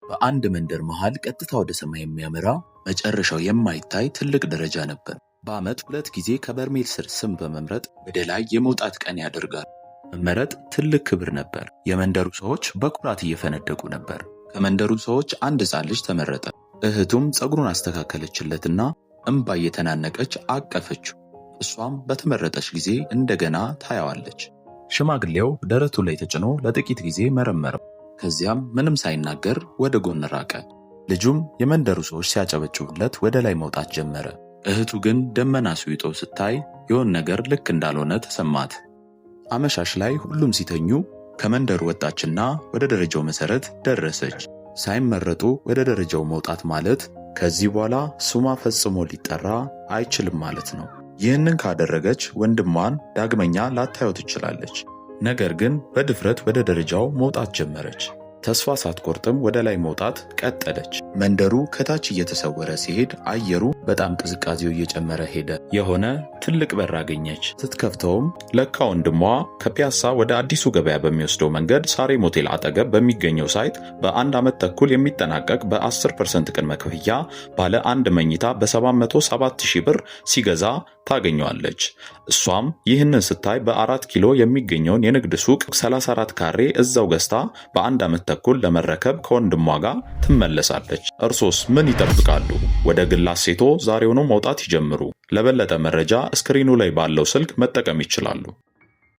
በአንድ መንደር መሃል ቀጥታ ወደ ሰማይ የሚያመራ፣ መጨረሻው የማይታይ ትልቅ ደረጃ ነበር። በዓመት ሁለት ጊዜ ከበርሜል ስር ስም በመምረጥ ወደ ላይ የመውጣት ቀን ያደርጋል። መመረጥ ትልቅ ክብር ነበር። የመንደሩ ሰዎች በኩራት እየፈነደቁ ነበር። ከመንደሩ ሰዎች አንድ ሕፃን ልጅ ተመረጠ። እህቱም ፀጉሩን አስተካከለችለትና እምባ እየተናነቀች አቀፈችው። እሷም በተመረጠች ጊዜ እንደገና ታያዋለች። ሽማግሌው ደረቱ ላይ ተጭኖ ለጥቂት ጊዜ መረመረው። ከዚያም ምንም ሳይናገር ወደ ጎን ራቀ። ልጁም የመንደሩ ሰዎች ሲያጨበጭቡለት ወደ ላይ መውጣት ጀመረ። እህቱ ግን ደመና ሲውጠው ስታይ የሆነ ነገር ልክ እንዳልሆነ ተሰማት። አመሻሽ ላይ ሁሉም ሲተኙ ከመንደሩ ወጣችና ወደ ደረጃው መሰረት ደረሰች። ሳይመረጡ ወደ ደረጃው መውጣት ማለት ከዚህ በኋላ ስሟ ፈጽሞ ሊጠራ አይችልም ማለት ነው። ይህንን ካደረገች ወንድሟን ዳግመኛ ላታየው ትችላለች። ነገር ግን በድፍረት ወደ ደረጃው መውጣት ጀመረች። ተስፋ ሳትቆርጥም ወደ ላይ መውጣት ቀጠለች። መንደሩ ከታች እየተሰወረ ሲሄድ አየሩ በጣም ቅዝቃዜው እየጨመረ ሄደ። የሆነ ትልቅ በር አገኘች። ስትከፍተውም ለካ ወንድሟ ከፒያሳ ወደ አዲሱ ገበያ በሚወስደው መንገድ ሳሬም ሆቴል አጠገብ በሚገኘው site በ1 ዓመት ተኩል የሚጠናቀቅ በ10% ቅድመ ክፍያ ባለ አንድ መኝታ በ707 ሺህ ብር ሲገዛ ታገኘዋለች። እሷም ይህንን ስታይ በ4 ኪሎ የሚገኘውን የንግድ ሱቅ 34 ካሬ እዛው ገዝታ በ1 ዓመት ተኩል ለመረከብ ከወንድሟ ጋር ትመለሳለች። እርሶስ ምን ይጠብቃሉ? ወደ ግል asset ዎ ዛሬውኑ መውጣት ይጀምሩ። ለበለጠ መረጃ screen ኑ ላይ ባለው ስልክ መጠቀም ይችላሉ።